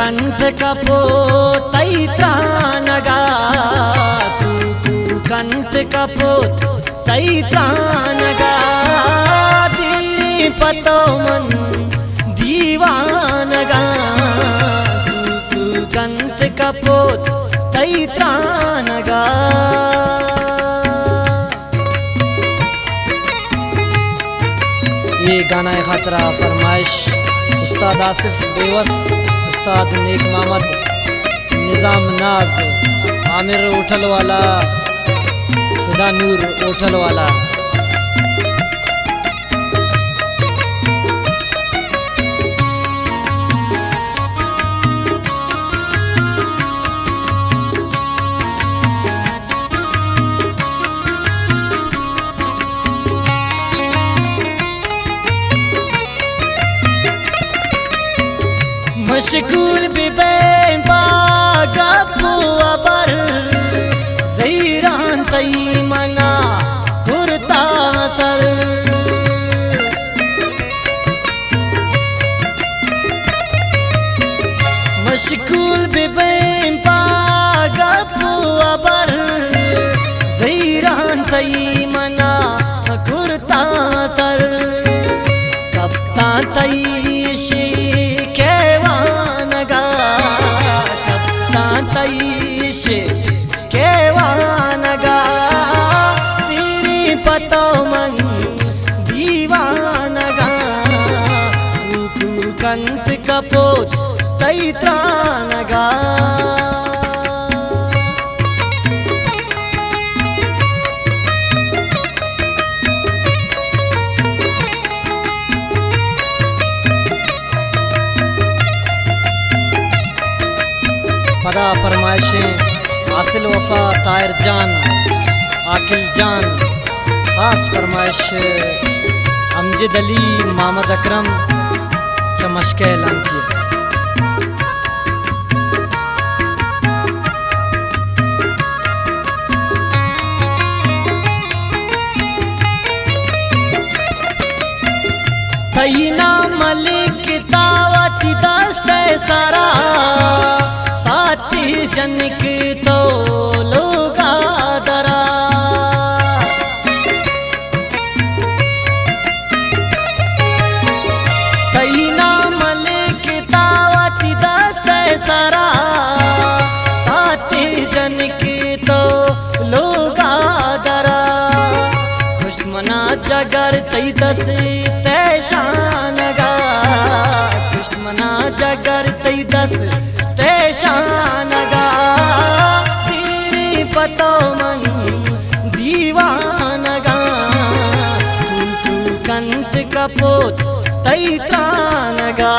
کنت کپوت تئی ترانگا، کوکو کنت کپوت تئی ترانگا، دیریں پہ تو من دیوانگا، کوکو کنت کپوت تئی ترانگا۔ اے گانا ءِ خاطرا فرمائش استاد آصف بیوس، استاد نیک محمد، نظام ناز، عامر ہوٹل والا، فدا نور ہوٹل والا۔ مشغول ببیں با گپ و ہبر، زیران تئی منا کرتا سر۔ مشغول ببیں با گپ و ہبر، زیران تئی منا کرتا سر۔ کپتاں تئی عشق ءِ کیوانگا، کپتاں تئی عشق ءِ کیوانگا، دیریں پہ تو من دیوانگا، کوکو کنت کپوت تئی ترانگا۔ پدا فرمائشیں حاصل وفا، طاہر جان، عاقل جان، خاص فرمائش امجد علی، محمد اکرم، چہ مشکہ لانکی۔ تئی نام لکھتا وتی دست ءِ سرا، ساعتی جنک تو لوگا درا۔ تئی نام لکھتا وتی دست ءِ سرا، ساعتی جنک تو لوگا درا۔ کشت منا جگر تئی دست ءِ شانگا، کشت منا جگر تئی دست ءِ شانگا، دیریں پہ تو من دیوانگا، کوکو کنت کپوت تئی ترانگا۔